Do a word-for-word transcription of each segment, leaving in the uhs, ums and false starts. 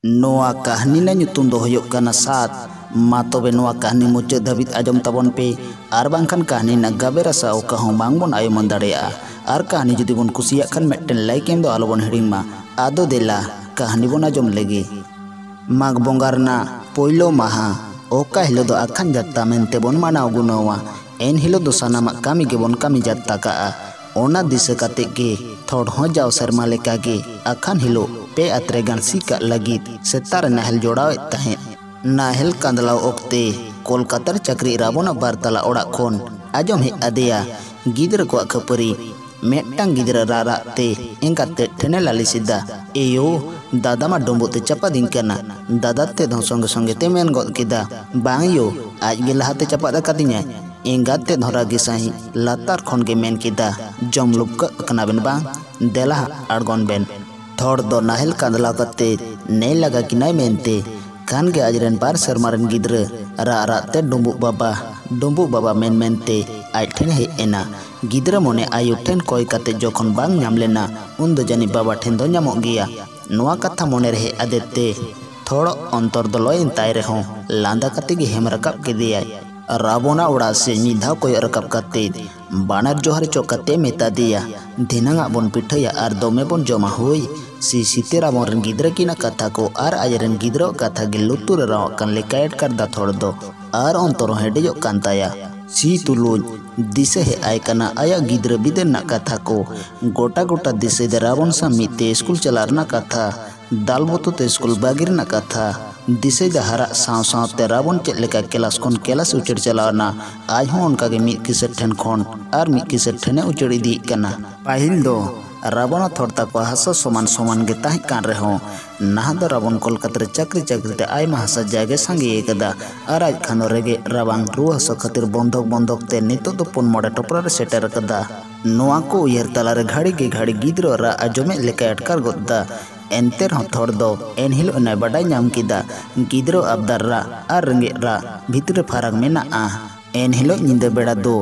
ᱱᱚᱣᱟ ᱠᱟᱹᱦᱱᱤ ᱨᱮᱱᱟᱜ ᱧᱩᱛᱩᱢ ᱫᱚ ᱦᱩᱭᱩᱜ ᱠᱟᱱᱟ ᱥᱟᱛ᱾ ᱢᱟ ᱛᱚᱵᱮ ᱱᱚᱣᱟ ᱠᱟᱹᱦᱱᱤ ᱢᱩᱪᱟᱹᱫ ᱫᱷᱟᱹᱵᱤᱡ ᱟᱸᱡᱚᱢ ᱛᱟᱵᱚᱱ ᱯᱮ, ᱟᱨ ᱵᱟᱝᱠᱷᱟᱱ ᱠᱟᱹᱦᱱᱤ ᱨᱮᱱᱟᱜ ᱜᱟᱵᱮ ᱨᱟᱥᱟ ᱚᱠᱟ ᱦᱚᱸ ᱵᱟᱝᱵᱚᱱ ᱟᱭᱚᱢᱟᱹᱱ ᱫᱟᱲᱮᱭᱟᱜᱼᱟ᱾ ᱟᱨ ᱠᱟᱹᱦᱱᱤ ᱡᱩᱫᱤ ᱵᱚᱱ ᱠᱩᱥᱤᱭᱟᱜ ᱠᱷᱟᱱ ᱢᱤᱫᱴᱮᱱ like ᱮᱢ ᱫᱚ ᱟᱞᱚᱵᱚᱱ ᱦᱤᱲᱤᱧ ᱢᱟ᱾ ᱟᱫᱚ ᱫᱮᱞᱟ ᱠᱟᱹᱦᱱᱤ ᱵᱚᱱ ᱟᱸᱡᱚᱢ ᱞᱮᱜᱮ᱾ ᱢᱟᱜᱽ ᱵᱚᱸᱜᱟ ᱨᱮᱱᱟᱜ ᱯᱳᱭᱞᱳ ᱢᱟᱦᱟ, ᱚᱠᱟ ᱦᱤᱞᱳᱜ ᱫᱚ ᱟᱠᱷᱟᱱ ᱡᱟᱛᱛᱟ ᱢᱮᱱᱛᱮ ᱵᱚᱱ ᱢᱟᱱᱟᱣ ᱜᱩᱱᱟᱹᱣᱟ, ᱮᱱ ᱦᱤᱞᱳᱜ ᱫᱚ ᱥᱟᱱᱟᱢᱟᱜ ᱠᱟᱹᱢᱤ ᱜᱮᱵᱚᱱ ᱠᱟᱹᱢᱤ ᱡᱟᱛᱛᱟ ᱠᱟᱜᱼᱟ᱾ ᱚᱱᱟ ᱫᱤᱥᱟᱹ ᱠᱟᱛᱮ ᱜᱮ ᱛᱷᱚᱲ ᱦᱚᱸ ᱡᱟᱣ ᱥᱮᱨᱢᱟ ᱞᱮᱠᱟᱜᱮ ᱟᱠᱷᱟᱱ ᱦᱤᱞᱳᱜ ᱯᱮ ᱟᱛᱨᱮ ᱜᱟᱱ ᱥᱤ ᱠᱟᱜ ᱞᱟᱹᱜᱤᱫ ᱥᱮᱛᱟᱜ ᱨᱮ ᱱᱟᱦᱮᱞ ᱡᱚᱲᱟᱣᱮᱫ ᱛᱟᱦᱮᱸᱫ᱾ ᱱᱟᱦᱮᱞ ᱠᱟᱸᱫᱽᱞᱟᱣ ᱚᱠᱛᱮ ᱠᱳᱞᱠᱟᱛᱟ ᱨᱮ ᱪᱟᱹᱠᱨᱤ ᱨᱟᱵᱚᱱᱟᱜ ᱵᱟᱨ ᱛᱟᱞᱟ ᱚᱲᱟᱜ ᱠᱷᱚᱱ ᱟᱸᱡᱚᱢ ᱦᱮᱡ ᱟᱫᱮᱭᱟ ᱜᱤᱫᱽᱨᱟᱹ ᱠᱚᱣᱟᱜ ᱠᱷᱟᱹᱯᱟᱹᱨᱤ᱾ ᱢᱤᱫᱴᱟᱝ ᱜᱤᱫᱽᱨᱟᱹ ᱨᱟᱜ ᱨᱟᱜ ᱛᱮ ᱮᱸᱜᱟᱛ ᱛᱮᱫ ᱴᱷᱮᱱᱮ ᱞᱟᱹᱞᱤᱥ ᱮᱫᱟ, "ᱮ ᱭᱳ, ᱫᱟᱫᱟ ᱢᱟ ᱰᱩᱸᱵᱩᱜ ᱛᱮ ᱪᱟᱯᱟᱫᱤᱧ ᱠᱟᱱᱟ᱾" ᱫᱟᱫᱟ ᱛᱮᱫ ᱦᱚᱸ ᱥᱚᱸᱜᱮ ᱥᱚᱸᱜᱮ ᱛᱮ ᱢᱮᱱ ᱜᱚᱫ ᱠᱮᱫᱟ, "ᱵᱟᱝ ᱭᱳ, ᱟᱡ ᱜᱮ ᱞᱟᱦᱟᱛᱮ ᱪᱟᱯᱟᱫ ᱟᱠᱟᱫᱤᱧᱟᱭ᱾" ᱮᱸᱜᱟᱛ ᱛᱮᱫ ᱦᱚᱸ ᱨᱟᱹᱜᱤ ᱥᱟᱺᱦᱤᱡ ᱞᱟᱛᱟᱨ ᱠᱷᱚᱱ ᱜᱮ ᱢᱮᱱ ᱠᱮᱫᱟ, "ᱡᱚᱢ ᱞᱩᱯᱠᱟᱹᱜ ᱠᱟᱱᱟ ᱵᱮᱱ ᱵᱟᱝ? ᱫᱮᱞᱟ ᱦᱟᱸᱜ ᱟᱬᱜᱚᱱ ᱵᱮᱱ᱾" ᱛᱷᱚᱲ ᱫᱚ ᱱᱟᱦᱮᱞ ᱠᱟᱸᱫᱽᱞᱟᱣ ᱠᱟᱛᱮ ᱱᱮᱭ ᱞᱟᱜᱟ ᱠᱤᱱᱟᱭ ᱢᱮᱱᱛᱮ ᱠᱷᱟᱱ ᱜᱮ ᱟᱡᱨᱮᱱ ᱵᱟᱨ ᱥᱮᱨᱢᱟ ᱨᱮᱱ ᱜᱤᱫᱽᱨᱟᱹ ᱨᱟᱜ ᱨᱟᱜ ᱛᱮ ᱰᱩᱸᱵᱩᱜ ᱵᱟᱵᱟ, ᱰᱩᱸᱵᱩᱜ ᱵᱟᱵᱟ ᱢᱮᱱ ᱢᱮᱱᱛᱮ ᱟᱡ ᱴᱷᱮᱱ ᱦᱮᱡ ᱮᱱᱟ᱾ ᱜᱤᱫᱽᱨᱟᱹ ᱢᱚᱱᱮ ᱟᱭᱳ ᱴᱷᱮᱱ ᱠᱚᱭ ᱠᱟᱛᱮ ᱡᱚᱠᱷᱚᱱ ᱵᱟᱝ ᱧᱟᱢ ᱞᱮᱱᱟ, ᱩᱱ ᱫᱚ ᱡᱟᱹᱱᱤᱡ ᱵᱟᱵᱟ ᱴᱷᱮᱱ ᱫᱚ ᱧᱟᱢᱚᱜ ᱜᱮᱭᱟ᱾ ᱱᱚᱣᱟ ᱠᱟᱛᱷᱟ ᱢᱚᱱᱮ ᱨᱮ ᱦᱮᱡ ᱟᱫᱮ ᱛᱮ ᱛᱷᱚᱲᱚ ᱚᱱᱛᱚᱨ ᱫᱚ ᱞᱚᱭᱮᱱ ᱛᱟᱭ ᱨᱮᱦᱚᱸ ᱞᱟᱸᱫᱟ ᱠᱟᱛᱮ ᱜᱮ ᱦᱮᱢ ᱨᱟᱠᱟᱵ ᱠᱮᱫᱮᱭᱟᱭ᱾ ᱨᱟᱵᱚᱱᱟᱜ ᱚᱲᱟᱜ ᱥᱮᱫ ᱢᱤᱫ ᱫᱷᱟᱣ ᱠᱚᱭᱚᱜ ᱨᱟᱠᱟᱵ ᱠᱟᱛᱮ ᱵᱟᱱᱟᱨ ᱡᱚᱦᱟᱨ ᱪᱚᱜ ᱠᱟᱛᱮ ᱢᱮᱛᱟ ᱫᱮᱭᱟ, "ᱫᱷᱤᱱᱟᱹᱝ ᱟᱜ ᱵᱚᱱ ᱯᱤᱴᱷᱟᱹᱭᱟ ᱟᱨ ᱫᱚᱢᱮ ᱵᱚᱱ ᱡᱚᱢᱟ ᱦᱳᱭ?" ᱥᱤ ᱥᱤᱛᱮ ᱨᱟᱵᱚᱱ ᱨᱮᱱ ᱜᱤᱫᱽᱨᱟᱹ ᱠᱤᱱᱟᱜ ᱠᱟᱛᱷᱟ ᱠᱚ ᱟᱨ ᱟᱡ ᱨᱮᱱ ᱜᱤᱫᱽᱨᱟᱹᱣᱟᱜ ᱠᱟᱛᱷᱟ ᱜᱮ ᱞᱩᱛᱩᱨ ᱨᱮ ᱨᱟᱣᱟᱜ ᱠᱟᱱ ᱞᱮᱠᱟᱭ ᱟᱴᱠᱟᱨ ᱫᱟ ᱛᱷᱚᱲ ᱫᱚ᱾ ᱟᱨ ᱚᱱᱛᱚᱨ ᱦᱚᱸ ᱦᱮᱰᱮᱡᱚᱜ ᱠᱟᱱ ᱛᱟᱭᱟ᱾ ᱥᱤ ᱛᱩᱞᱩᱡ ᱫᱤᱥᱟᱹ ᱦᱮᱡ ᱟᱭ ᱠᱟᱱᱟ ᱟᱭᱟᱜ ᱜᱤᱫᱽᱨᱟᱹ ᱵᱤᱫᱟᱹᱞ ᱨᱮᱱᱟᱜ ᱠᱟᱛᱷᱟ ᱠᱚ᱾ ᱜᱚᱴᱟ ᱜᱚᱴᱟ ᱫᱤᱥᱟᱹᱭ ᱫᱟ ᱨᱟᱵᱚᱱ ᱥᱟᱶ ᱢᱤᱫ ᱛᱮ ᱥᱠᱩᱞ ᱪᱟᱞᱟᱜ ᱨᱮᱱᱟᱜ ᱠᱟᱛᱷᱟ, ᱫᱟᱞ ᱵᱚᱛᱚᱨ ᱛᱮ ᱥᱠᱩᱞ ᱵᱟᱹᱜᱤ ᱨᱮᱱᱟᱜ ᱠᱟᱛᱷᱟ᱾ ᱫᱤᱥᱟᱹᱭ ᱫᱟ ᱦᱟᱨᱟᱜ ᱥᱟᱶ ᱥᱟᱶᱛᱮ ᱨᱟᱵᱚᱱ ᱪᱮᱫ ᱞᱮᱠᱟ ᱠᱮᱞᱟᱥ ᱠᱷᱚᱱ ᱠᱮᱞᱟᱥ ᱩᱪᱟᱹᱲ ᱪᱟᱞᱟᱣ ᱮᱱᱟ, ᱟᱡ ᱦᱚᱸ ᱚᱱᱠᱟ ᱜᱮ ᱢᱤᱫ ᱠᱤᱥᱟᱹᱬ ᱴᱷᱮᱱ ᱠᱷᱚᱱ ᱟᱨ ᱢᱤᱫ ᱠᱤᱥᱟᱹᱬ ᱴᱷᱮᱱᱮ ᱩᱪᱟᱹᱲ ᱤᱫᱤᱭᱮᱫ ᱠᱟᱱᱟ᱾ ᱯᱟᱹᱦᱤᱞ ᱫᱚ ᱨᱟᱵᱚᱱ ᱟᱨ ᱛᱷᱚᱲ ᱛᱟᱠᱚᱣᱟᱜ ᱦᱟᱥᱟ ᱥᱚᱢᱟᱱ ᱥᱚᱢᱟᱱ ᱜᱮ ᱛᱟᱦᱮᱸ ᱠᱟᱱ ᱨᱮᱦᱚᱸ, ᱱᱟᱦᱟᱜ ᱫᱚ ᱨᱟᱵᱚᱱ ᱠᱳᱞᱠᱟᱛᱟ ᱨᱮ ᱪᱟᱹᱠᱨᱤ ᱪᱟᱹᱠᱨᱤ ᱛᱮ ᱟᱭᱢᱟ ᱦᱟᱥᱟ ᱡᱟᱭᱜᱟᱭ ᱥᱟᱸᱜᱮ ᱟᱠᱟᱫᱟ ᱟᱨ ᱟᱡ ᱠᱷᱟᱱ ᱫᱚ ᱨᱮᱸᱜᱮᱡ ᱨᱟᱵᱟᱝ ᱨᱩᱣᱟᱹ ᱦᱟᱹᱥᱩ ᱠᱷᱟᱹᱛᱤᱨ ᱵᱚᱱᱫᱷᱚᱠ ᱵᱚᱱᱫᱷᱚᱠ ᱛᱮ ᱱᱤᱛᱚᱜ ᱫᱚ ᱯᱩᱱ ᱢᱚᱬᱮ ᱴᱚᱯᱨᱟ ᱨᱮ ᱥᱮᱴᱮᱨ ᱟᱠᱟᱫᱟ᱾ ᱱᱚᱣᱟ ᱠᱚ ᱩᱭᱦᱟᱹᱨ ᱛᱟᱞᱟᱨᱮ ᱜᱷᱟᱹᱲᱤ ᱜᱮ ᱜᱷᱟᱹᱲᱤ ᱜᱤᱫᱽᱨᱟᱹ ᱨᱟᱜ ᱟᱸᱡᱚᱢᱮᱫ ᱞᱮᱠᱟᱭ ᱟᱴᱠᱟᱨ ᱜᱚᱫ ᱫᱟ᱾ ᱮᱱᱛᱮ ᱨᱮᱦᱚᱸ ᱛᱷᱚᱲ ᱫᱚ ᱮᱱᱦᱤᱞᱳᱜ ᱮᱱᱟᱭ ᱵᱟᱰᱟᱭ ᱧᱟᱢ ᱠᱮᱫᱟ, ᱜᱤᱫᱽᱨᱟᱹ ᱟᱵᱫᱟᱨ ᱨᱟᱜ ᱟᱨ ᱨᱮᱸᱜᱮᱡ ᱨᱟᱜ ᱵᱷᱤᱛᱨᱤ ᱨᱮ ᱯᱷᱟᱨᱟᱠ ᱢᱮᱱᱟᱜᱼᱟ᱾ ᱮᱱᱦᱤᱞᱳᱜ ᱧᱤᱫᱟᱹ ᱵᱮᱲᱟ ᱫᱚ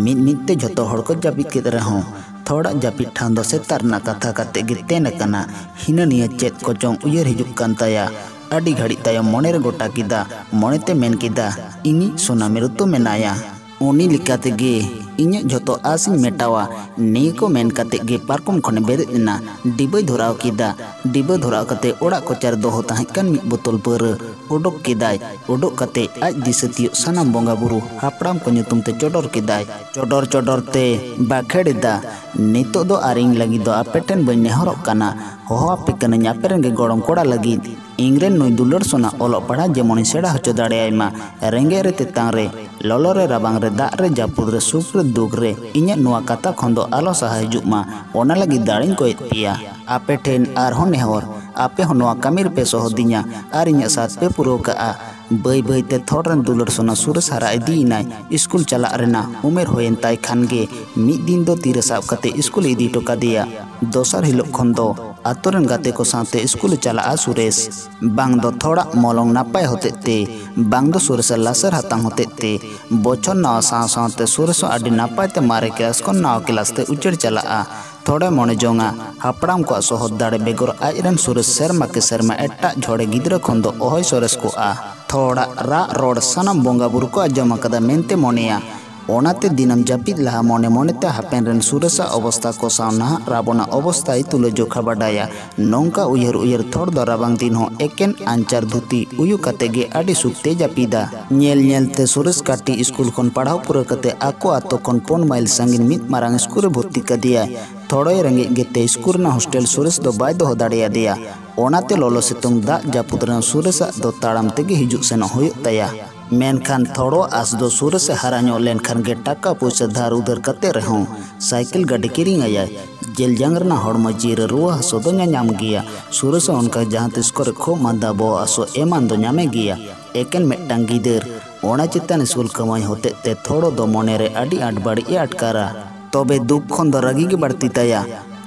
ᱢᱤᱫ ᱢᱤᱫ ᱛᱮ ᱡᱷᱚᱛᱚ ᱦᱚᱲ ᱠᱚ ᱡᱟᱹᱯᱤᱫ ᱠᱮᱫ ᱨᱮᱦᱚᱸ, ᱛᱷᱚᱲᱟᱜ ᱡᱟᱹᱯᱤᱫ ᱴᱷᱟᱶ ᱫᱚ ᱥᱮᱛᱟ ᱨᱮᱱᱟᱜ ᱠᱟᱛᱷᱟ ᱠᱟᱛᱮ ᱜᱮ ᱛᱮᱱ ᱟᱠᱟᱱᱟ᱾ ᱦᱤᱱᱟᱹ ᱱᱤᱭᱟᱹ ᱪᱮᱫ ᱠᱚᱪᱚᱝ ᱩᱭᱦᱟᱹᱨ ᱦᱤᱡᱩᱜ ᱠᱟᱱ ᱛᱟᱭᱟ᱾ ᱟᱹᱰᱤ ᱜᱷᱟᱹᱲᱤᱡ ᱛᱟᱭᱚᱢ ᱢᱚᱱᱮᱨᱮ ᱜᱚᱴᱟ ᱠᱮᱫᱟ, ᱢᱚᱱᱮᱛᱮ ᱢᱮᱱ ᱠᱮᱫᱟ, "ᱤᱧᱤᱡ ᱥᱳᱱᱟᱢᱤ ᱨᱩᱛᱩ ᱢᱮᱱᱟᱭᱟ, ᱩᱱᱤ ᱞᱮᱠᱟ ᱛᱮᱜᱮ ᱤᱧᱟᱹᱜ ᱡᱷᱚᱛᱚ ᱟᱥ ᱤᱧ ᱢᱮᱴᱟᱣᱟ᱾" ᱱᱤᱭᱟᱹ ᱠᱚ ᱢᱮᱱ ᱠᱟᱛᱮ ᱜᱮ ᱯᱟᱨᱠᱚᱢ ᱠᱷᱚᱱᱮ ᱵᱮᱨᱮᱫ ᱮᱱᱟ᱾ ᱰᱤᱵᱟᱹᱭ ᱫᱷᱚᱨᱟᱣ ᱠᱮᱫᱟ᱾ ᱰᱤᱵᱟᱹ ᱫᱷᱚᱨᱟᱣ ᱠᱟᱛᱮ ᱚᱲᱟᱜ ᱠᱚᱪᱟᱨ ᱫᱚᱦᱚ ᱛᱟᱦᱮᱸ ᱠᱟᱱ ᱢᱤᱫ ᱵᱳᱛᱚᱞ ᱯᱟᱹᱣᱨᱟᱹ ᱩᱰᱩᱠ ᱠᱮᱫᱟᱭ᱾ ᱩᱰᱩᱠ ᱠᱟᱛᱮ ᱟᱡ ᱫᱤᱥᱟᱹ ᱛᱤᱭᱳᱜ ᱥᱟᱱᱟᱢ ᱵᱚᱸᱜᱟ ᱵᱩᱨᱩ ᱦᱟᱯᱲᱟᱢ ᱠᱚ ᱧᱩᱛᱩᱢ ᱛᱮ ᱪᱚᱰᱚᱨ ᱠᱮᱫᱟᱭ᱾ ᱪᱚᱰᱚᱨ ᱪᱚᱰᱚᱨ ᱛᱮ ᱵᱟᱠᱷᱮᱲ ᱮᱫᱟ, "ᱱᱤᱛᱚᱜ ᱫᱚ ᱟᱨ ᱤᱧ ᱞᱟᱹᱜᱤᱫ ᱫᱚ ᱟᱯᱮ ᱴᱷᱮᱱ ᱵᱟᱹᱧ ᱱᱮᱦᱚᱨᱚᱜ ᱠᱟᱱᱟ᱾ ᱦᱚᱦᱚ ᱟᱯᱮ ᱠᱟᱹᱱᱟᱹᱧ ᱟᱯᱮ ᱨᱮᱱ ᱜᱮ ᱜᱚᱲᱚᱢ ᱠᱚᱲᱟ ᱞᱟᱹᱜᱤᱫ᱾ ᱤᱧ ᱨᱮᱱ ᱱᱩᱭ ᱫᱩᱞᱟᱹᱲ ᱥᱳᱱᱟ ᱚᱞᱚᱜ ᱯᱟᱲᱦᱟᱜ ᱡᱮᱢᱚᱱᱤᱧ ᱥᱮᱬᱟ ᱦᱚᱪᱚ ᱫᱟᱲᱮᱭᱟᱭ ᱢᱟ᱾ ᱨᱮᱸᱜᱮᱡ ᱨᱮ ᱛᱮᱛᱟᱝ ᱨᱮ, ᱞᱚᱞᱚ ᱨᱮ ᱨᱟᱵᱟᱝ ᱨᱮ, ᱫᱟᱜ ᱨᱮ ᱡᱟᱹᱯᱩᱫ ᱨᱮ, ᱥᱩᱠ ᱨᱮ ᱫᱩᱠ ᱨᱮ ᱤᱧᱟᱹᱜ ᱱᱚᱣᱟ ᱠᱟᱛᱷᱟ ᱠᱷᱚᱱ ᱫᱚ ᱟᱞᱚ ᱥᱟᱦᱟ ᱦᱤᱡᱩᱜ ᱢᱟ, ᱚᱱᱟ ᱞᱟᱹᱜᱤᱫ ᱫᱟᱲᱮᱧ ᱠᱚᱭᱮᱫ ᱯᱮᱭᱟ᱾ ᱟᱯᱮ ᱴᱷᱮᱱ ᱟᱨᱦᱚᱸ ᱱᱮᱦᱚᱨ, ᱟᱯᱮ ᱦᱚᱸ ᱱᱚᱣᱟ ᱠᱟᱹᱢᱤ ᱨᱮᱯᱮ ᱥᱚᱦᱚᱫᱤᱧᱟ ᱟᱨ ᱤᱧᱟᱹᱜ ᱥᱟᱛ ᱯᱮ ᱯᱩᱨᱟᱹᱣ ᱠᱟᱜᱼᱟ᱾" ᱵᱟᱹᱭ ᱵᱟᱹᱭ ᱛᱮ ᱛᱷᱚᱲ ᱨᱮᱱ ᱫᱩᱞᱟᱹᱲ ᱥᱳᱱᱟ ᱥᱩᱨᱮᱥ ᱦᱟᱨᱟ ᱤᱫᱤᱭᱮᱱᱟᱭ᱾ ᱥᱠᱩᱞ ᱪᱟᱞᱟᱜ ᱨᱮᱱᱟᱜ ᱩᱢᱮᱨ ᱦᱩᱭᱮᱱ ᱛᱟᱭ ᱠᱷᱟᱱ ᱜᱮ ᱢᱤᱫ ᱫᱤᱱ ᱫᱚ ᱛᱤᱨᱮ ᱥᱟᱵ ᱠᱟᱛᱮ ᱥᱠᱩᱞ ᱮ ᱤᱫᱤ ᱦᱚᱴᱚ ᱠᱟᱫᱮᱭᱟ᱾ ᱫᱚᱥᱟᱨ ᱦᱤᱞᱳᱜ ᱠᱷᱚᱱ ᱫᱚ ᱟᱛᱳ ᱨᱮᱱ ᱜᱟᱛᱮ ᱠᱚ ᱥᱟᱶᱛᱮ ᱥᱠᱩᱞ ᱮ ᱪᱟᱞᱟᱜᱼᱟ ᱥᱩᱨᱮᱥ᱾ ᱵᱟᱝ ᱫᱚ ᱛᱷᱚᱲᱟᱜ ᱢᱚᱞᱚᱝ ᱱᱟᱯᱟᱭ ᱦᱚᱛᱮᱡ ᱛᱮ, ᱵᱟᱝ ᱫᱚ ᱥᱩᱨᱮᱥᱟᱜ ᱞᱟᱥᱮᱨ ᱦᱟᱛᱟᱝ ᱦᱚᱛᱮᱡ ᱛᱮ᱾ ᱵᱚᱪᱷᱚᱨ ᱱᱟᱣᱟ ᱥᱟᱶ ᱥᱟᱶᱛᱮ ᱥᱩᱨᱮᱥ ᱦᱚᱸ ᱟᱹᱰᱤ ᱱᱟᱯᱟᱭ ᱛᱮ ᱢᱟᱨᱮ ᱠᱞᱟᱥ ᱠᱷᱚᱱ ᱱᱟᱣᱟ ᱠᱞᱟᱥ ᱛᱮ ᱩᱪᱟᱹᱲ ᱪᱟᱞᱟᱜᱼᱟ᱾ ᱛᱷᱚᱲᱮ ᱢᱚᱱᱮ ᱡᱚᱝᱟ, ᱦᱟᱯᱲᱟᱢ ᱠᱚᱣᱟᱜ ᱥᱚᱦᱚᱫ ᱫᱟᱲᱮ ᱵᱮᱜᱚᱨ ᱟᱡ ᱨᱮᱱ ᱥᱩᱨᱮᱥ ᱥᱮᱨᱢᱟ ᱠᱮ ᱥᱮᱨᱢᱟ ᱮᱴᱟᱜ ᱡᱷᱚᱲᱮ ᱜᱤᱫᱽᱨᱟᱹ ᱠᱷᱚᱱ ᱫᱚ ᱚᱦᱚᱭ ᱥᱚᱨᱮᱥ ᱠᱚᱜᱼᱟ᱾ ᱛᱷᱚᱲᱟᱜ ᱨᱟᱜ ᱨᱚᱲ ᱥᱟᱱᱟᱢ ᱵᱚᱸᱜᱟ ᱵᱩᱨᱩ ᱠᱚ ᱟᱸᱡᱚᱢ ᱟᱠᱟᱫᱟ ᱢᱮᱱᱛᱮ ᱢᱚᱱᱮᱭᱟ᱾ ᱚᱱᱟᱛᱮ ᱫᱤᱱᱟᱹᱢ ᱡᱟᱹᱯᱤᱫ ᱞᱟᱦᱟ ᱢᱚᱱᱮ ᱢᱚᱱᱮᱛᱮ ᱦᱟᱯᱮᱱ ᱨᱮᱱ ᱥᱩᱨᱮᱥᱟᱜ ᱚᱵᱚᱥᱛᱟ ᱠᱚ ᱥᱟᱶ ᱱᱟᱦᱟᱜ ᱨᱟᱵᱚᱱᱟᱜ ᱚᱵᱚᱥᱛᱟᱭ ᱛᱩᱞᱟᱹᱡᱚᱠᱷᱟ ᱵᱟᱰᱟᱭᱟ᱾ ᱱᱚᱝᱠᱟ ᱩᱭᱦᱟᱹᱨ ᱩᱭᱦᱟᱹᱨ ᱛᱷᱚᱲ ᱫᱚ ᱨᱟᱵᱟᱝ ᱫᱤᱱ ᱦᱚᱸ ᱮᱠᱮᱱ ᱟᱧᱪᱟᱨ ᱫᱷᱩᱛᱤ ᱩᱭᱩ ᱠᱟᱛᱮ ᱜᱮ ᱟᱹᱰᱤ ᱥᱩᱠ ᱛᱮ ᱡᱟᱹᱯᱤᱫᱟ᱾ ᱧᱮᱞ ᱧᱮᱞ ᱛᱮ ᱥᱩᱨᱮᱥ ᱠᱟᱹᱴᱤᱡ ᱥᱠᱩᱞ ᱠᱷᱚᱱ ᱯᱟᱲᱦᱟᱣ ᱯᱩᱨᱟᱹᱣ ᱠᱟᱛᱮ ᱟᱠᱚ ᱟᱛᱳ ᱠᱷᱚᱱ ᱯᱩᱱ ᱢᱟᱭᱤᱞ ᱥᱟᱺᱜᱤᱧ ᱢᱤᱫ ᱢᱟᱨᱟᱝ ᱥᱠᱩᱞ ᱨᱮ ᱵᱷᱚᱨᱛᱤ ᱠᱟᱫᱮᱭᱟᱭ᱾ ᱛᱷᱚᱲᱚᱭ ᱨᱮᱸᱜᱮᱡ ᱜᱮᱛᱮ ᱥᱠᱩᱞ ᱨᱮᱱᱟᱜ ᱦᱳᱥᱴᱮᱞ ᱥᱩᱨᱮᱥ ᱫᱚ ᱵᱟᱭ ᱫᱚᱦᱚ ᱫᱟᱲᱮᱭᱟᱫᱮᱭᱟ᱾ ᱚᱱᱟᱛᱮ ᱞᱚᱞᱚ ᱥᱤᱛᱩᱝ ᱫᱟᱜ ᱡᱟᱹᱯᱩᱫ ᱨᱮᱦᱚᱸ ᱥᱩᱨᱮᱥᱟᱜ ᱫᱚ ᱛᱟᱲᱟᱢ ᱛᱮᱜᱮ ᱦᱤᱡᱩᱜ ᱥᱮᱱᱚᱜ ᱦᱩᱭᱩᱜ ᱛᱟᱭᱟ᱾ ᱢᱮᱱᱠᱷᱟᱱ ᱛᱷᱚᱲᱚ ᱟᱥ ᱫᱚ ᱥᱩᱨᱮᱥ ᱮ ᱦᱟᱨᱟ ᱧᱚᱜ ᱞᱮᱱᱠᱷᱟᱱ ᱜᱮ ᱴᱟᱠᱟ ᱯᱩᱭᱥᱟᱹ ᱫᱷᱟᱨ ᱩᱫᱷᱟᱹᱨ ᱠᱟᱛᱮ ᱨᱮᱦᱚᱸ ᱥᱟᱭᱠᱮᱞ ᱜᱟᱹᱰᱤ ᱠᱤᱨᱤᱧ ᱟᱭᱟᱭ᱾ ᱡᱮᱞ ᱡᱟᱝ ᱨᱮᱱᱟᱜ ᱦᱚᱲᱢᱚ ᱡᱤᱣᱤ ᱨᱮ ᱨᱩᱣᱟᱹ ᱦᱟᱹᱥᱩ ᱫᱚ ᱧᱟᱧᱟᱢ ᱜᱮᱭᱟ᱾ ᱥᱩᱨᱮᱥ ᱦᱚᱸ ᱚᱱᱠᱟ ᱡᱟᱦᱟᱸ ᱛᱤᱥ ᱠᱚᱨᱮ ᱠᱷᱩᱜ ᱢᱟᱸᱫᱟ ᱵᱚᱦᱚᱜ ᱦᱟᱹᱥᱩ ᱮᱢᱟᱱ ᱫᱚ ᱧᱟᱢᱮ ᱜᱮᱭᱟ᱾ ᱮᱠᱮᱱ ᱢᱤᱫᱴᱟᱝ ᱜᱤᱫᱟᱹᱨ, ᱚᱱᱟ ᱪᱮᱛᱟᱱ ᱥᱠᱩᱞ ᱠᱟᱹᱢᱟᱹᱭ ᱦᱚᱛᱮᱡ ᱛᱮ ᱛᱷᱚᱲᱚ ᱫᱚ ᱢᱚᱱᱮ ᱨᱮ ᱟᱹᱰᱤ ᱟᱸᱴ ᱵᱟᱹᱲᱤᱡ ᱮ ᱟᱴᱠᱟᱨᱟ᱾ ᱛᱚᱵᱮ ᱫᱩᱠ ᱠᱷᱚᱱ ᱫᱚ ᱨᱟᱹᱜᱤ ᱜᱮ ᱵᱟᱹᱲᱛᱤ ᱛᱟᱭᱟ᱾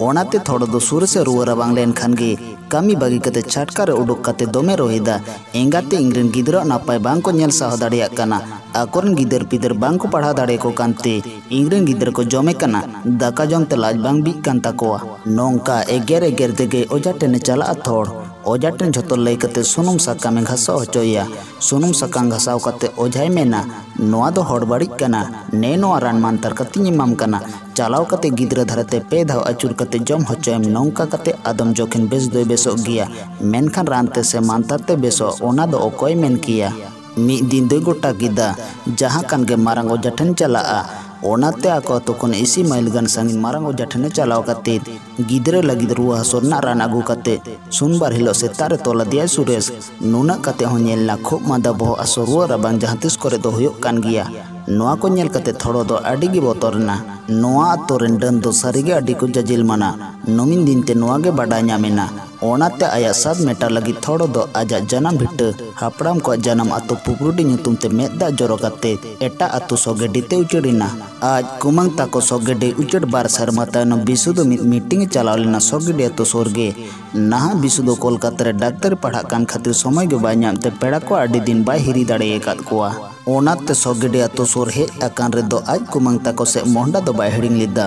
ᱚᱱᱟᱛᱮ ᱛᱷᱚᱲᱚ ᱫᱚ ᱥᱩᱨᱮᱥ ᱮ ᱨᱩᱣᱟᱹ ᱨᱟᱵᱟᱝ ᱞᱮᱱᱠᱷᱟᱱ ᱜᱮ ᱠᱟᱹᱢᱤ ᱵᱟᱹᱜᱤ ᱠᱟᱛᱮ ᱪᱷᱟᱴᱠᱟ ᱨᱮ ᱩᱰᱩᱠ ᱠᱟᱛᱮ ᱫᱚᱢᱮ ᱨᱚᱦᱮᱫᱟ, "ᱮᱸᱜᱟᱛᱮ ᱤᱧᱨᱮᱱ ᱜᱤᱫᱽᱨᱟᱹᱣᱟᱜ ᱱᱟᱯᱟᱭ ᱵᱟᱝ ᱠᱚ ᱧᱮᱞ ᱥᱟᱦᱟᱣ ᱫᱟᱲᱮᱭᱟᱜ ᱠᱟᱱᱟ, ᱟᱠᱚᱨᱮᱱ ᱜᱤᱫᱟᱹᱨ ᱯᱤᱫᱟᱹᱨ ᱵᱟᱝ ᱠᱚ ᱯᱟᱲᱦᱟᱣ ᱫᱟᱲᱮᱭᱟᱠᱚ ᱠᱟᱱᱛᱮ ᱤᱧᱨᱮᱱ ᱜᱤᱫᱽᱨᱟᱹ ᱠᱚ ᱡᱚᱢᱮ ᱠᱟᱱᱟ, ᱫᱟᱠᱟ ᱡᱚᱢ ᱛᱮ ᱞᱟᱡ ᱵᱟᱝ ᱵᱤᱜ ᱠᱟᱱ ᱛᱟᱠᱚᱣᱟ᱾" ᱱᱚᱝᱠᱟ ᱮᱜᱮᱨ ᱮᱜᱮᱨ ᱛᱮᱜᱮ ᱚᱡᱷᱟ ᱴᱷᱮᱱᱮ ᱪᱟᱞᱟᱜᱼᱟ ᱛᱷᱚᱲ᱾ ᱚᱡᱷᱟ ᱴᱷᱮᱱ ᱡᱷᱚᱛᱚ ᱞᱟᱹᱭ ᱠᱟᱛᱮ ᱥᱩᱱᱩᱢ ᱥᱟᱠᱟᱢᱮ ᱜᱷᱟᱥᱟᱣ ᱦᱚᱪᱚᱭᱮᱭᱟ᱾ ᱥᱩᱱᱩᱢ ᱥᱟᱠᱟᱢ ᱜᱷᱟᱥᱟᱣ ᱠᱟᱛᱮ ᱚᱡᱷᱟᱭ ᱢᱮᱱᱟ, "ᱱᱚᱣᱟ ᱫᱚ ᱦᱚᱲ ᱵᱟᱹᱲᱤᱡ ᱠᱟᱱᱟ, ᱱᱮ ᱱᱚᱣᱟ ᱨᱟᱱ ᱢᱟᱱᱛᱟᱨ ᱠᱟᱛᱮᱧ ᱮᱢᱟᱢ ᱠᱟᱱᱟ, ᱪᱟᱞᱟᱣ ᱠᱟᱛᱮ ᱜᱤᱫᱽᱨᱟᱹ ᱫᱷᱟᱨᱮᱛᱮ ᱯᱮ ᱫᱷᱟᱣ ᱟᱹᱪᱩᱨ ᱠᱟᱛᱮ ᱡᱚᱢ ᱦᱚᱪᱚᱭᱮᱢ, ᱱᱚᱝᱠᱟ ᱠᱟᱛᱮ ᱟᱫᱚᱢ ᱡᱚᱠᱷᱮᱱ ᱵᱮᱥ ᱫᱚᱭ ᱵᱮᱥᱚᱜ ᱜᱮᱭᱟ, ᱢᱮᱱᱠᱷᱟᱱ ᱨᱟᱱ ᱛᱮ ᱥᱮ ᱢᱟᱱᱛᱟᱨ ᱛᱮ ᱵᱮᱥᱚᱜ, ᱚᱱᱟ ᱫᱚ ᱚᱠᱚᱭ ᱢᱮᱱ ᱠᱮᱭᱟ?" ᱢᱤᱫ ᱫᱤᱱ ᱫᱚᱭ ᱜᱚᱴᱟ ᱠᱮᱫᱟ, ᱡᱟᱦᱟᱸ ᱠᱟᱱ ᱜᱮ ᱢᱟᱨᱟᱝ ᱚᱡᱷᱟ ᱴᱷᱮᱱ ᱪᱟᱞᱟᱜᱼᱟ᱾ ᱚᱱᱟᱛᱮ ᱟᱠᱚ ᱟᱛᱳ ᱠᱷᱚᱱ ᱤᱥᱤ ᱢᱟᱭᱤᱞ ᱜᱟᱱ ᱥᱟᱺᱜᱤᱧ ᱢᱟᱨᱟᱝ ᱚᱡᱷᱟ ᱴᱷᱮᱱᱮ ᱪᱟᱞᱟᱣ ᱠᱟᱛᱮ ᱜᱤᱫᱽᱨᱟᱹ ᱞᱟᱹᱜᱤᱫ ᱨᱩᱣᱟᱹ ᱦᱟᱹᱥᱩ ᱨᱮᱱᱟᱜ ᱨᱟᱱ ᱟᱹᱜᱩ ᱠᱟᱛᱮ ᱥᱩᱱᱵᱟᱨ ᱦᱤᱞᱳᱜ ᱥᱮᱛᱟᱜ ᱨᱮ ᱛᱚᱞ ᱟᱫᱮᱭᱟᱭ ᱥᱩᱨᱮᱥ᱾ ᱱᱩᱱᱟᱹᱜ ᱠᱟᱛᱮ ᱦᱚᱸ ᱧᱮᱞ ᱱᱟ ᱠᱷᱩᱵ ᱢᱟᱸᱫᱟ, ᱵᱚᱦᱚᱜ ᱦᱟᱹᱥᱩ, ᱨᱩᱣᱟᱹ ᱨᱟᱵᱟᱝ ᱡᱟᱦᱟᱸ ᱛᱤᱥ ᱠᱚᱨᱮ ᱫᱚ ᱦᱩᱭᱩᱜ ᱠᱟᱱ ᱜᱮᱭᱟ᱾ ᱱᱚᱣᱟ ᱠᱚ ᱧᱮᱞ ᱠᱟᱛᱮ ᱛᱷᱚᱲᱚ ᱫᱚ ᱟᱹᱰᱤ ᱜᱮ ᱵᱚᱛᱚᱨ ᱮᱱᱟ᱾ ᱱᱚᱣᱟ ᱟᱛᱳ ᱨᱮᱱ ᱰᱟᱹᱱ ᱫᱚ ᱥᱟᱹᱨᱤ ᱜᱮ ᱟᱹᱰᱤ ᱠᱚ ᱡᱟᱡᱤᱞ ᱢᱟᱱᱟ᱾ ᱱᱚᱢᱤᱱ ᱫᱤᱱ ᱛᱮ ᱱᱚᱣᱟ ᱜᱮ ᱵᱟᱰᱟᱭ ᱧᱟᱢ ᱮᱱᱟ᱾ ᱚᱱᱟᱛᱮ ᱟᱭᱟᱜ ᱥᱟᱫ ᱢᱮᱴᱟᱣ ᱞᱟᱹᱜᱤᱫ ᱛᱷᱚᱲᱚ ᱫᱚ ᱟᱡᱟᱜ ᱡᱟᱱᱟᱢ ᱵᱷᱤᱴᱟᱹ ᱦᱟᱯᱲᱟᱢ ᱠᱚᱣᱟᱜ ᱡᱟᱱᱟᱢ ᱟᱛᱳ ᱯᱩᱠᱨᱩᱰᱤ ᱧᱩᱛᱩᱢ ᱛᱮ ᱢᱮᱫ ᱫᱟᱜ ᱡᱚᱨᱚ ᱠᱟᱛᱮ ᱮᱴᱟᱜ ᱟᱛᱳ ᱥᱚᱜᱮᱰᱤ ᱛᱮ ᱩᱪᱟᱹᱲ ᱮᱱᱟ᱾ ᱟᱡ ᱠᱩᱢᱟᱹᱝ ᱛᱟᱠᱚ ᱥᱚᱜᱮᱰᱤ ᱩᱪᱟᱹᱲ ᱵᱟᱨ ᱥᱮᱨᱢᱟ ᱛᱟᱭᱱᱚᱢ ᱵᱤᱥᱩ ᱫᱚ ᱢᱤᱫ ᱢᱤᱴᱤᱝ ᱮ ᱪᱟᱞᱟᱣ ᱞᱮᱱᱟ ᱥᱚᱜᱮᱰᱤ ᱟᱛᱳ ᱥᱩᱨ ᱜᱮ᱾ ᱱᱟᱦᱟᱜ ᱵᱤᱥᱩ ᱫᱚ ᱠᱳᱞᱠᱟᱛᱟ ᱨᱮ ᱰᱟᱠᱛᱟᱨᱤ ᱯᱟᱲᱦᱟᱜ ᱠᱟᱱ ᱠᱷᱟᱹᱛᱤᱨ ᱥᱚᱢᱚᱭ ᱜᱮ ᱵᱟᱭ ᱧᱟᱢ ᱛᱮ ᱯᱮᱲᱟ ᱠᱚ ᱟᱹᱰᱤ ᱫᱤᱱ ᱵᱟᱭ ᱦᱤᱨᱤ ᱫᱟᱲᱮ ᱟᱠᱟᱫ ᱠᱚᱣᱟ᱾ ᱚᱱᱟᱛᱮ ᱥᱚᱜᱮᱰᱤ ᱟᱛᱳ ᱥᱩᱨ ᱦᱮᱡ ᱟᱠᱟᱱ ᱨᱮᱫᱚ ᱟᱡ ᱠᱩᱢᱟᱹᱝ ᱛᱟᱠᱚ ᱥᱮᱫ ᱢᱚᱦᱰᱟ ᱫᱚ ᱵᱟᱭ ᱦᱤᱲᱤᱧ ᱞᱮᱫᱟ᱾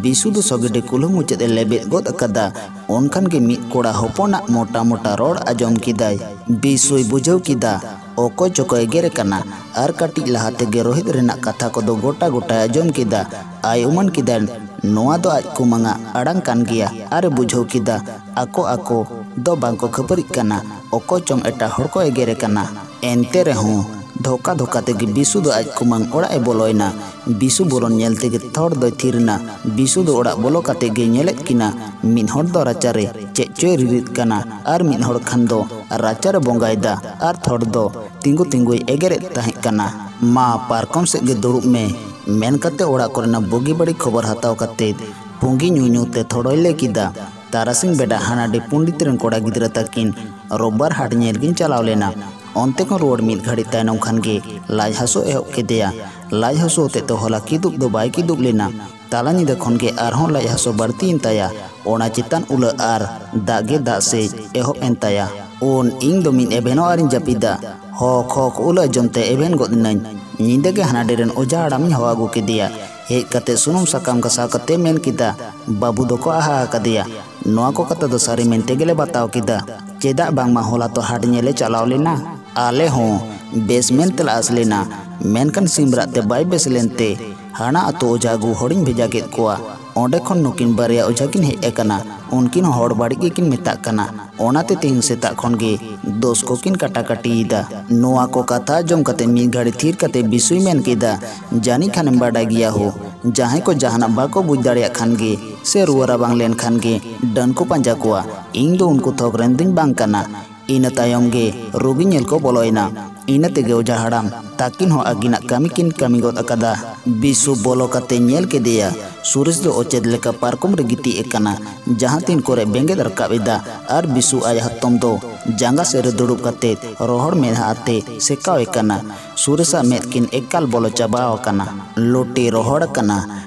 ᱵᱤᱥᱩ ᱫᱚ ᱥᱚᱜᱮᱰᱤ ᱠᱩᱞᱦᱤ ᱢᱩᱪᱟᱹᱫ ᱮ ᱞᱮᱵᱮᱫ ᱜᱚᱫ ᱟᱠᱟᱫᱟ᱾ ᱚᱱᱠᱷᱟᱱ ᱜᱮ ᱢᱤᱫ ᱠᱚᱲᱟ ᱦᱚᱯᱚᱱᱟᱜ ᱢᱚᱴᱟ ᱢᱚᱴᱟ ᱨᱚᱲ ᱟᱸᱡᱚᱢ ᱠᱮᱫᱟᱭ᱾ ᱵᱤᱥᱩᱭ ᱵᱩᱡᱷᱟᱹᱣ ᱠᱮᱫᱟ ᱚᱠᱚᱭ ᱪᱚᱠᱚ ᱮᱜᱮᱨᱮ ᱠᱟᱱᱟ, ᱟᱨ ᱠᱟᱹᱴᱤᱡ ᱞᱟᱦᱟ ᱛᱮᱜᱮ ᱨᱳᱦᱤᱛ ᱨᱮᱱᱟᱜ ᱠᱟᱛᱷᱟ ᱠᱚᱫᱚ ᱜᱚᱴᱟ ᱜᱚᱴᱟᱭ ᱟᱸᱡᱚᱢ ᱠᱮᱫᱟ᱾ ᱟᱭ ᱩᱢᱟᱹᱱ ᱠᱮᱫᱟᱭ, ᱱᱚᱣᱟ ᱫᱚ ᱟᱡ ᱠᱩᱢᱟᱹᱝᱟᱜ ᱟᱲᱟᱝ ᱠᱟᱱ ᱜᱮᱭᱟ᱾ ᱟᱨ ᱮ ᱵᱩᱡᱷᱟᱹᱣ ᱠᱮᱫᱟ ᱟᱠᱚ ᱟᱠᱚ ᱫᱚ ᱵᱟᱝᱠᱚ ᱠᱷᱟᱹᱯᱟᱹᱨᱤᱜ ᱠᱟᱱᱟ, ᱚᱠᱚᱭ ᱪᱚᱝ ᱮᱴᱟᱜ ᱦᱚᱲ ᱠᱚ ᱮᱜᱮᱨᱮ ᱠᱟᱱᱟ᱾ ᱮᱱᱛᱮ ᱨᱮᱦᱚᱸ ᱫᱷᱳᱠᱟ ᱫᱷᱳᱠᱟ ᱛᱮᱜᱮ ᱵᱤᱥᱩ ᱫᱚ ᱟᱡ ᱠᱩᱢᱟᱹᱝ ᱚᱲᱟᱜ ᱮ ᱵᱚᱞᱚᱭᱮᱱᱟ᱾ ᱵᱤᱥᱩ ᱵᱚᱞᱚᱱ ᱧᱮᱞ ᱛᱮᱜᱮ ᱛᱷᱚᱲ ᱫᱚᱭ ᱛᱷᱤᱨ ᱮᱱᱟ᱾ ᱵᱤᱥᱩ ᱫᱚ ᱚᱲᱟᱜ ᱵᱚᱞᱚ ᱠᱟᱛᱮ ᱜᱮ ᱧᱮᱞᱮᱫ ᱠᱤᱱᱟ, ᱢᱤᱫ ᱦᱚᱲ ᱫᱚ ᱨᱟᱪᱟᱨᱮ ᱪᱮᱫ ᱪᱚᱭ ᱨᱤᱨᱤᱫ ᱠᱟᱱᱟ, ᱟᱨ ᱢᱤᱫ ᱦᱚᱲ ᱠᱷᱟᱱ ᱫᱚ ᱨᱟᱪᱟᱨᱮ ᱵᱚᱸᱜᱟᱭᱮᱫᱟ, ᱟᱨ ᱛᱷᱚᱲ ᱫᱚ ᱛᱤᱸᱜᱩ ᱛᱤᱸᱜᱩᱭ ᱮᱜᱮᱨᱮᱫ ᱛᱟᱦᱮᱸ ᱠᱟᱱᱟ᱾ "ᱢᱟ, ᱯᱟᱨᱠᱚᱢ ᱥᱮᱫ ᱜᱮ ᱫᱩᱲᱩᱵ ᱢᱮ", ᱢᱮᱱ ᱠᱟᱛᱮ ᱚᱲᱟᱜ ᱠᱚᱨᱮᱱᱟᱜ ᱵᱩᱜᱤ ᱵᱟᱹᱲᱤᱡ ᱠᱷᱚᱵᱚᱨ ᱦᱟᱛᱟᱣ ᱠᱟᱛᱮ ᱯᱩᱸᱜᱤ ᱧᱩ ᱧᱩ ᱛᱮ ᱛᱷᱚᱲᱚᱭ ᱞᱟᱹᱭ ᱠᱮᱫᱟ, "ᱛᱟᱨᱟᱥᱤᱧ ᱵᱮᱰᱟ ᱦᱟᱱᱟᱰᱤ ᱯᱚᱸᱰᱤᱛ ᱨᱮᱱ ᱠᱚᱲᱟ ᱜᱤᱫᱽᱨᱟᱹ ᱛᱟᱹᱠᱤᱱ ᱨᱳᱵᱵᱟᱨ ᱦᱟᱴ ᱧᱮᱞ ᱠᱤᱱ ᱪᱟᱞᱟᱣ ᱞᱮᱱᱟ᱾ ᱚᱱᱛᱮ ᱠᱷᱚᱱ ᱨᱩᱣᱟᱹᱲ ᱢᱤᱫ ᱜᱷᱟᱹᱲᱤᱡ ᱛᱟᱭᱱᱚᱢ ᱠᱷᱟᱱ ᱜᱮ ᱞᱟᱡ ᱦᱟᱹᱥᱩ ᱮᱦᱚᱵ ᱠᱮᱫᱮᱭᱟ᱾ ᱞᱟᱡ ᱦᱟᱹᱥᱩ ᱦᱚᱛᱮᱡ ᱛᱮ ᱦᱚᱞᱟ ᱠᱤᱫᱩᱵ ᱫᱚ ᱵᱟᱭ ᱠᱤᱫᱩᱵ ᱞᱮᱱᱟ᱾ ᱛᱟᱞᱟ ᱧᱤᱫᱟᱹ ᱠᱷᱚᱱ ᱜᱮ ᱟᱨᱦᱚᱸ ᱞᱟᱡ ᱦᱟᱹᱥᱩ ᱵᱟᱹᱲᱛᱤᱭᱮᱱ ᱛᱟᱭᱟ᱾ ᱚᱱᱟ ᱪᱮᱛᱟᱱ ᱩᱞᱟᱹ ᱟᱨ ᱫᱟᱜ ᱜᱮ ᱫᱟᱜ ᱥᱮᱡ ᱮᱦᱚᱵ ᱮᱱ ᱛᱟᱭᱟ᱾ ᱩᱱ ᱤᱧ ᱫᱚ ᱢᱤᱫ ᱮᱵᱷᱮᱱ ᱚᱲᱟᱜ ᱨᱤᱧ ᱡᱟᱹᱯᱤᱫᱟ᱾ ᱦᱚᱠ ᱦᱚᱠ ᱩᱞᱟᱹ ᱟᱸᱡᱚᱢ ᱛᱮ ᱮᱵᱷᱮᱱ ᱜᱚᱫ ᱮᱱᱟᱹᱧ᱾ ᱧᱤᱫᱟᱹ ᱜᱮ ᱦᱟᱱᱟ ᱰᱮᱨᱮᱱ ᱚᱡᱷᱟ ᱦᱟᱲᱟᱢᱤᱧ ᱦᱚᱦᱚ ᱟᱹᱜᱩ ᱠᱮᱫᱮᱭᱟ᱾ ᱦᱮᱡ ᱠᱟᱛᱮ ᱥᱩᱱᱩᱢ ᱥᱟᱠᱟᱢ ᱜᱷᱟᱥᱟᱣ ᱠᱟᱛᱮ ᱢᱮᱱ ᱠᱮᱫᱟ, "ᱵᱟᱹᱵᱩ ᱫᱚᱠᱚ ᱟᱦᱟ ᱟᱠᱟᱫᱮᱭᱟ᱾ ᱱᱚᱣᱟ ᱠᱚ ᱠᱟᱛᱷᱟ ᱫᱚ ᱥᱟᱹᱨᱤ ᱢᱮᱱᱛᱮ ᱜᱮᱞᱮ ᱵᱟᱛᱟᱣ ᱠᱮᱫᱟ᱾ ᱪᱮᱫᱟᱜ ᱵᱟᱝᱢᱟ ᱦᱚᱞᱟ ᱛᱚ ᱦᱟᱴ ᱧᱮᱞᱮ ᱪᱟᱞᱟᱣ ᱞᱮᱱᱟ᱾ ᱟᱞᱮ ᱦᱚᱸ ᱵᱮᱥ ᱢᱮᱱ ᱛᱮᱞᱮ ᱟᱸᱥ ᱞᱮᱱᱟ, ᱢᱮᱱᱠᱷᱟᱱ ᱥᱤᱢ ᱨᱟᱜ ᱛᱮ ᱵᱟᱭ ᱵᱮᱥ ᱞᱮᱱᱛᱮ ᱦᱟᱱᱟ ᱟᱹᱛᱩ ᱚᱡᱷᱟ ᱟᱹᱜᱩ ᱦᱚᱲᱤᱧ ᱵᱷᱮᱡᱟ ᱠᱮᱫ ᱠᱚᱣᱟ᱾ ᱚᱸᱰᱮ ᱠᱷᱚᱱ ᱱᱩᱠᱤᱱ ᱵᱟᱨᱭᱟ ᱚᱡᱷᱟ ᱠᱤᱱ ᱦᱮᱡ ᱟᱠᱟᱱᱟ᱾ ᱩᱱᱠᱤᱱ ᱦᱚᱸ ᱦᱚᱲ ᱵᱟᱹᱲᱤᱡ ᱜᱮᱠᱤᱱ ᱢᱮᱛᱟᱜ ᱠᱟᱱᱟ᱾ ᱚᱱᱟᱛᱮ ᱛᱮᱦᱮᱧ ᱥᱮᱛᱟᱜ ᱠᱷᱚᱱ ᱜᱮ ᱫᱳᱥ ᱠᱚᱠᱤᱱ ᱠᱟᱴᱟᱠᱟᱴᱤᱭᱮᱫᱟ᱾" ᱱᱚᱣᱟ ᱠᱚ ᱠᱟᱛᱷᱟ ᱟᱸᱡᱚᱢ ᱠᱟᱛᱮ ᱢᱤᱫ ᱜᱷᱟᱹᱲᱤ ᱛᱷᱤᱨ ᱠᱟᱛᱮ ᱵᱤᱥᱩᱭ ᱢᱮᱱ ᱠᱮᱫᱟ, "ᱡᱟᱹᱱᱤᱡ ᱠᱷᱟᱱᱮᱢ ᱵᱟᱰᱟᱭ ᱜᱮᱭᱟ ᱦᱳ, ᱡᱟᱦᱟᱸᱭ ᱠᱚ ᱡᱟᱦᱟᱱᱟᱜ ᱵᱟᱠᱚ ᱵᱩᱡᱽ ᱫᱟᱲᱮᱭᱟᱜ ᱠᱷᱟᱱ ᱜᱮ ᱥᱮ ᱨᱩᱣᱟᱹ ᱨᱟᱵᱟᱝ ᱞᱮᱱ ᱠᱷᱟᱱ ᱜᱮ ᱰᱟᱹᱱ ᱠᱚ ᱯᱟᱸᱡᱟ ᱠᱚᱣᱟ᱾ ᱤᱧ ᱫᱚ ᱩᱱᱠᱩ ᱛᱷᱚᱠ ᱨᱮᱱ ᱫᱩᱧ ᱵᱟᱝ ᱠᱟᱱᱟ᱾" ᱤᱱᱟᱹ ᱛᱟᱭᱚᱢ ᱜᱮ ᱨᱩᱜᱤ ᱧᱮᱞ ᱠᱚ ᱵᱚᱞᱚᱭᱮᱱᱟ᱾ ᱤᱱᱟᱹ ᱛᱮᱜᱮ ᱚᱡᱷᱟ ᱦᱟᱲᱟᱢ ᱛᱟᱹᱠᱤᱱ ᱦᱚᱸ ᱟᱹᱠᱤᱱᱟᱜ ᱠᱟᱹᱢᱤ ᱠᱤᱱ ᱠᱟᱹᱢᱤ ᱜᱚᱫ ᱟᱠᱟᱫᱟ᱾ ᱵᱤᱥᱩ ᱵᱚᱞᱚ ᱠᱟᱛᱮ ᱧᱮᱞ ᱠᱮᱫᱮᱭᱟ, ᱥᱩᱨᱮᱥ ᱫᱚ ᱚᱪᱮᱛ ᱞᱮᱠᱟ ᱯᱟᱨᱠᱚᱢ ᱨᱮ ᱜᱤᱛᱤᱡ ᱟᱠᱟᱱᱟ, ᱡᱟᱦᱟᱸ ᱛᱤᱱ ᱠᱚᱨᱮ ᱵᱮᱸᱜᱮᱫ ᱨᱟᱠᱟᱵ ᱮᱫᱟ᱾ ᱟᱨ ᱵᱤᱥᱩ ᱟᱡ ᱦᱟᱛᱚᱢ ᱫᱚ ᱡᱟᱸᱜᱟ ᱥᱮᱫ ᱨᱮ ᱫᱩᱲᱩᱵ ᱠᱟᱛᱮ ᱨᱚᱦᱚᱲ ᱢᱮᱫᱦᱟ ᱟᱛᱮ ᱥᱮᱠᱟᱣ ᱮ ᱠᱟᱱᱟ᱾ ᱥᱩᱨᱮᱥᱟᱜ ᱢᱮᱫ ᱠᱤᱱ ᱮᱠᱟᱞ ᱵᱚᱞᱚ ᱪᱟᱵᱟ ᱟᱠᱟᱱᱟ᱾ ᱞᱩᱴᱤ ᱨᱚᱦᱚᱲ ᱟᱠᱟᱱᱟ,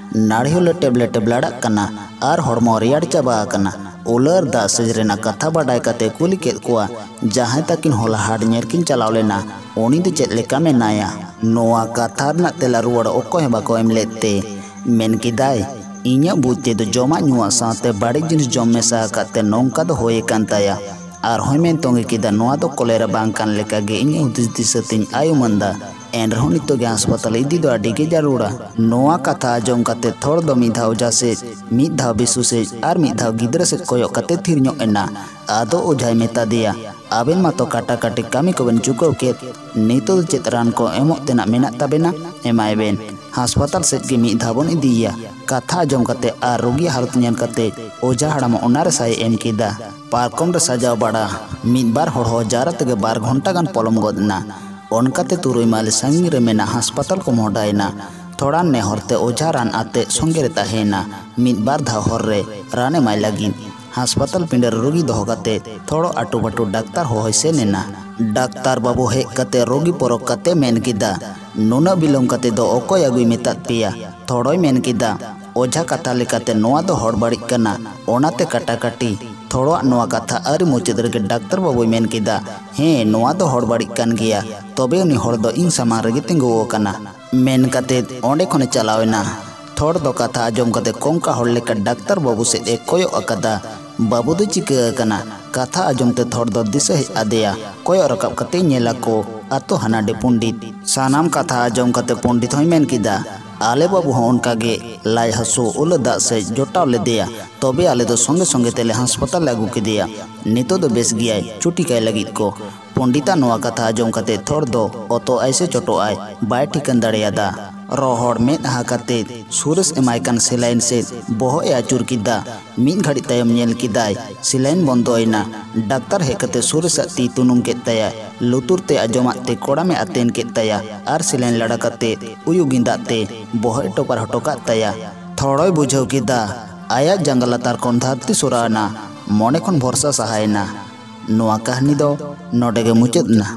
ᱱᱟᱹᱲᱤ ᱦᱚᱸ ᱞᱮᱴᱮᱵ ᱞᱮᱴᱮᱵ ᱞᱟᱲᱟᱜ ᱠᱟᱱᱟ ᱟᱨ ᱦᱚᱲᱢᱚ ᱨᱮᱭᱟᱲ ᱪᱟᱵᱟ ᱟᱠᱟᱱᱟ᱾ ᱩᱞᱟᱹᱨ ᱫᱟᱜ ᱥᱮᱡ ᱨᱮᱱᱟᱜ ᱠᱟᱛᱷᱟ ᱵᱟᱰᱟᱭ ᱠᱟᱛᱮ ᱠᱩᱞᱤ ᱠᱮᱫ ᱠᱚᱣᱟ, ᱡᱟᱦᱟᱸᱭ ᱛᱟᱹᱠᱤᱱ ᱦᱚᱞᱟ ᱦᱟᱴ ᱧᱮᱞ ᱠᱤᱱ ᱪᱟᱞᱟᱣ ᱞᱮᱱᱟ, ᱩᱱᱤ ᱫᱚ ᱪᱮᱫ ᱞᱮᱠᱟ ᱢᱮᱱᱟᱭᱟ? ᱱᱚᱣᱟ ᱠᱟᱛᱷᱟ ᱨᱮᱱᱟᱜ ᱛᱮᱞᱟ ᱨᱩᱣᱟᱹᱲ ᱚᱠᱚᱭ ᱦᱚᱸ ᱵᱟᱠᱚ ᱮᱢ ᱞᱮᱫ ᱛᱮ ᱢᱮᱱ ᱠᱮᱫᱟᱭ, ᱤᱧᱟᱹᱜ ᱵᱩᱡᱽ ᱛᱮᱫᱚ ᱡᱚᱢᱟᱜ ᱧᱩᱣᱟᱜ ᱥᱟᱶᱛᱮ ᱵᱟᱹᱲᱤᱡ ᱡᱤᱱᱤᱥ ᱡᱚᱢ ᱢᱮᱥᱟ ᱟᱠᱟᱫ ᱛᱮ ᱱᱚᱝᱠᱟ ᱫᱚ ᱦᱩᱭ ᱟᱠᱟᱱ ᱛᱟᱭᱟ᱾ ᱟᱨᱦᱚᱸᱭ ᱢᱮᱱ ᱛᱚᱝᱜᱮ ᱠᱮᱫᱟ, ᱱᱚᱣᱟ ᱫᱚ ᱠᱚᱞᱮᱨᱟ ᱵᱟᱝ ᱠᱟᱱ ᱞᱮᱠᱟ ᱜᱮ ᱤᱧᱟᱹᱜ ᱦᱩᱫᱤᱥ ᱫᱤᱥᱟᱹ ᱛᱤᱧ ᱟᱭ ᱩᱢᱟᱹᱱ ᱫᱟ᱾ ᱮᱱ ᱨᱮᱦᱚᱸ ᱱᱤᱛᱚᱜ ᱜᱮ ᱦᱟᱥᱯᱟᱛᱟᱞ ᱤᱫᱤ ᱫᱚ ᱟᱹᱰᱤ ᱜᱮ ᱡᱟᱹᱨᱩᱲᱟ᱾ ᱱᱚᱣᱟ ᱠᱟᱛᱷᱟ ᱟᱸᱡᱚᱢ ᱠᱟᱛᱮ ᱛᱷᱚᱲ ᱫᱚ ᱢᱤᱫ ᱫᱷᱟᱣ ᱚᱡᱷᱟ ᱥᱮᱫ, ᱢᱤᱫ ᱫᱷᱟᱣ ᱵᱤᱥᱩ ᱥᱮᱫ ᱟᱨ ᱢᱤᱫ ᱫᱷᱟᱣ ᱜᱤᱫᱽᱨᱟᱹ ᱥᱮᱫ ᱠᱚᱭᱚᱜ ᱠᱟᱛᱮ ᱛᱷᱤᱨ ᱧᱚᱜ ᱮᱱᱟ᱾ ᱟᱫᱚ ᱚᱡᱷᱟᱭ ᱢᱮᱛᱟ ᱫᱮᱭᱟ, ᱟᱵᱮᱱ ᱢᱟᱛᱚ ᱠᱟᱴᱟ ᱠᱟᱴᱤ ᱠᱟᱹᱢᱤ ᱠᱚᱵᱮᱱ ᱪᱩᱠᱟᱹᱣ ᱠᱮᱫ, ᱱᱤᱛᱚᱜ ᱫᱚ ᱪᱮᱫ ᱨᱟᱱ ᱠᱚ ᱮᱢᱚᱜ ᱛᱮᱱᱟᱜ ᱢᱮᱱᱟᱜ ᱛᱟᱵᱮᱱᱟ? ᱮᱢᱟᱭ ᱵᱮᱱ᱾ ᱦᱟᱥᱯᱟᱛᱟᱞ ᱥᱮᱫ ᱜᱮ ᱢᱤᱫ ᱫᱷᱟᱣ ᱵᱚᱱ ᱤᱫᱤᱭᱮᱭᱟ᱾ ᱠᱟᱛᱷᱟ ᱟᱸᱡᱚᱢ ᱠᱟᱛᱮ ᱟᱨ ᱨᱩᱜᱤ ᱦᱟᱞᱚᱛ ᱧᱮᱞ ᱠᱟᱛᱮ ᱚᱡᱷᱟ ᱦᱟᱲᱟᱢ ᱚᱱᱟ ᱨᱮ ᱥᱟᱭ ᱮᱢ ᱠᱮᱫᱟ᱾ ᱯᱟᱨᱠᱚᱢ ᱨᱮ ᱥᱟᱡᱟᱣ ᱵᱟᱲᱟ ᱢᱤᱫ ᱵᱟᱨ ᱦᱚᱲ ᱦᱚᱸ ᱡᱟᱣᱨᱟ ᱛᱮᱜᱮ ᱵᱟᱨ ᱜᱷᱚᱱᱴᱟ ᱜᱟᱱ ᱯᱚᱞᱚᱢ ᱜᱚᱫ ᱮᱱᱟ᱾ ᱚᱱᱠᱟᱛᱮ ᱛᱩᱨᱩᱭ ᱢᱟᱭᱞ ᱥᱟᱺᱜᱤᱧ ᱨᱮ ᱢᱮᱱᱟᱜ ᱦᱟᱥᱯᱟᱛᱟᱞ ᱠᱚ ᱢᱚᱦᱰᱟᱭᱮᱱᱟ᱾ ᱛᱷᱚᱲᱟᱱ ᱱᱮᱦᱚᱨ ᱛᱮ ᱚᱡᱷᱟ ᱨᱟᱱ ᱟᱛᱮ ᱥᱚᱸᱜᱮ ᱨᱮ ᱛᱟᱦᱮᱸᱭᱮᱱᱟ᱾ ᱢᱤᱫ ᱵᱟᱨ ᱫᱷᱟᱣ ᱦᱚᱨ ᱨᱮ ᱨᱟᱱ ᱮᱢᱟᱭ ᱞᱟᱹᱜᱤᱫ ᱦᱟᱥᱯᱟᱛᱟᱞ ᱯᱤᱸᱰᱟᱹ ᱨᱮ ᱨᱩᱜᱤ ᱫᱚᱦᱚ ᱠᱟᱛᱮ ᱛᱷᱚᱲᱚ ᱟᱹᱴᱩ ᱵᱟᱹᱴᱩ ᱰᱟᱠᱛᱟᱨ ᱦᱚᱦᱚᱭ ᱥᱮᱱ ᱮᱱᱟ᱾ ᱰᱟᱠᱛᱟᱨ ᱵᱟᱹᱵᱩ ᱦᱮᱡ ᱠᱟᱛᱮ ᱨᱩᱜᱤ ᱯᱚᱨᱚᱠ ᱠᱟᱛᱮ ᱢᱮᱱ ᱠᱮᱫᱟ, ᱱᱩᱱᱟᱹᱜ ᱵᱤᱞᱚᱢ ᱠᱟᱛᱮ ᱫᱚ ᱚᱠᱚᱭ ᱟᱹᱜᱩᱭ ᱢᱮᱛᱟᱫ ᱯᱮᱭᱟ? ᱛᱷᱚᱲᱚᱭ ᱢᱮᱱ ᱠᱮᱫᱟ, ᱚᱡᱷᱟ ᱠᱟᱛᱷᱟ ᱞᱮᱠᱟᱛᱮ ᱱᱚᱣᱟ ᱫᱚ ᱦᱚᱲ ᱵᱟᱹᱲᱤᱡ ᱠᱟᱱᱟ᱾ ᱚᱱᱟᱛᱮ ᱠᱟᱴᱟᱠᱟᱴᱤ ᱛᱷᱚᱲᱚᱣᱟᱜ ᱱᱚᱣᱟ ᱠᱟᱛᱷᱟ ᱟᱹᱣᱨᱤ ᱢᱩᱪᱟᱹᱫ ᱨᱮᱜᱮ ᱰᱟᱠᱛᱟᱨ ᱵᱟᱹᱵᱩᱭ ᱢᱮᱱ ᱠᱮᱫᱟ, "ᱦᱮᱸ, ᱱᱚᱣᱟ ᱫᱚ ᱦᱚᱲ ᱵᱟᱹᱲᱤᱡ ᱠᱟᱱ ᱜᱮᱭᱟ, ᱛᱚᱵᱮ ᱩᱱᱤ ᱦᱚᱲ ᱫᱚ ᱤᱧ ᱥᱟᱢᱟᱝ ᱨᱮᱜᱮ ᱛᱤᱸᱜᱩ ᱟᱠᱟᱱᱟ", ᱢᱮᱱ ᱠᱟᱛᱮ ᱚᱸᱰᱮ ᱠᱷᱚᱱᱮ ᱪᱟᱞᱟᱣ ᱮᱱᱟ᱾ ᱛᱷᱚᱲ ᱫᱚ ᱠᱟᱛᱷᱟ ᱟᱸᱡᱚᱢ ᱠᱟᱛᱮ ᱠᱚᱝᱠᱟ ᱦᱚᱲ ᱞᱮᱠᱟ ᱰᱟᱠᱛᱟᱨ ᱵᱟᱹᱵᱩ ᱥᱮᱫ ᱮ ᱠᱚᱭᱚᱜ ᱟᱠᱟᱫᱟ᱾ ᱵᱟᱹᱵᱩ ᱫᱚ ᱪᱤᱠᱟᱹ ᱟᱠᱟᱱᱟ? ᱠᱟᱛᱷᱟ ᱟᱸᱡᱚᱢ ᱛᱮ ᱛᱷᱚᱲ ᱫᱚ ᱫᱤᱥᱟᱹ ᱦᱮᱡ ᱟᱫᱮᱭᱟ᱾ ᱠᱚᱭᱚᱜ ᱨᱟᱠᱟᱵ ᱠᱟᱛᱮ ᱧᱮᱞ ᱟᱠᱚ ᱟᱛᱳ ᱦᱟᱱᱟᱰᱮ ᱯᱚᱱᱰᱤᱛ᱾ ᱥᱟᱱᱟᱢ ᱠᱟᱛᱷᱟ ᱟᱸᱡᱚᱢ ᱠᱟᱛᱮ ᱯᱚᱱᱰᱤᱛ ᱦᱚᱸᱭ ᱢᱮᱱ ᱠᱮᱫᱟ, "ᱟᱞᱮ ᱵᱟᱹᱵᱩ ᱦᱚᱸ ᱚᱱᱠᱟ ᱜᱮ ᱞᱟᱡ ᱦᱟᱹᱥᱩ, ᱩᱞᱟᱹ ᱫᱟᱜ ᱥᱮᱡ ᱡᱚᱴᱟᱣ ᱞᱮᱫᱮᱭᱟ, ᱛᱚᱵᱮ ᱟᱞᱮ ᱫᱚ ᱥᱚᱸᱜᱮ ᱥᱚᱸᱜᱮ ᱛᱮᱞᱮ ᱦᱟᱥᱯᱟᱛᱟᱞ ᱞᱮ ᱟᱹᱜᱩ ᱠᱮᱫᱮᱭᱟ᱾ ᱱᱤᱛᱚᱜ ᱫᱚ ᱵᱮᱥ ᱜᱮᱭᱟᱭ, ᱪᱷᱩᱴᱤ ᱠᱟᱭ ᱞᱟᱹᱜᱤᱫ ᱠᱚ᱾" ᱯᱚᱱᱰᱤᱛᱟᱜ ᱱᱚᱣᱟ ᱠᱟᱛᱷᱟ ᱟᱸᱡᱚᱢ ᱠᱟᱛᱮ ᱛᱷᱚᱲ ᱫᱚ ᱚᱛᱚᱜ ᱟᱭ ᱥᱮ ᱪᱚᱴᱚᱜ ᱟᱭ, ᱵᱟᱭ ᱴᱷᱤᱠᱟᱹᱱ ᱫᱟᱲᱮᱭᱟᱫᱟ᱾ ᱨᱚᱦᱚᱲ ᱢᱮᱫᱦᱟ ᱠᱟᱛᱮ ᱥᱩᱨᱮᱥ ᱮᱢᱟᱭ ᱠᱟᱱ ᱥᱮᱞᱟᱭᱤᱱ ᱥᱮᱫ ᱵᱚᱦᱚᱜ ᱮ ᱟᱹᱪᱩᱨ ᱠᱮᱫᱟ᱾ ᱢᱤᱫ ᱜᱷᱟᱹᱲᱤᱡ ᱛᱟᱭᱚᱢ ᱧᱮᱞ ᱠᱮᱫᱟᱭ ᱥᱮᱞᱟᱭᱤᱱ ᱵᱚᱱᱫᱚᱭᱮᱱᱟ᱾ ᱰᱟᱠᱛᱟᱨ ᱦᱮᱡ ᱠᱟᱛᱮ ᱥᱩᱨᱮᱥᱟᱜ ᱛᱤ ᱛᱩᱱᱩᱢ ᱠᱮᱫ ᱛᱟᱭᱟ᱾ ᱞᱩᱛᱩᱨ ᱛᱮ ᱟᱸᱡᱚᱢᱟᱜ ᱛᱮ ᱠᱚᱲᱟᱢᱮ ᱟᱛᱮᱱ ᱠᱮᱫ ᱛᱟᱭᱟ ᱟᱨ ᱥᱮᱞᱟᱭᱤᱱ ᱞᱟᱲᱟ ᱠᱟᱛᱮ ᱩᱭᱩ ᱜᱮᱸᱫᱟᱜ ᱛᱮ ᱵᱚᱦᱚᱜ ᱮ ᱴᱚᱯᱟᱨ ᱦᱚᱴᱚ ᱠᱟᱫ ᱛᱟᱭᱟ᱾ ᱛᱷᱚᱲᱚᱭ ᱵᱩᱡᱷᱟᱹᱣ ᱠᱮᱫᱟ ᱟᱭᱟᱜ ᱡᱟᱸᱜᱟ ᱞᱟᱛᱟᱨ ᱠᱷᱚᱱ ᱫᱷᱟᱹᱨᱛᱤ ᱥᱚᱨᱟᱣ ᱮᱱᱟ᱾ ᱢᱚᱱᱮ ᱠᱷᱚᱱ ᱵᱷᱚᱨᱥᱟ ᱥᱟᱦᱟᱭᱮᱱᱟ᱾ ᱱᱚᱣᱟ ᱠᱟᱹᱦᱱᱤ ᱫᱚ ᱱᱚᱰᱮ ᱜᱮ ᱢᱩᱪᱟᱹᱫ ᱮᱱᱟ᱾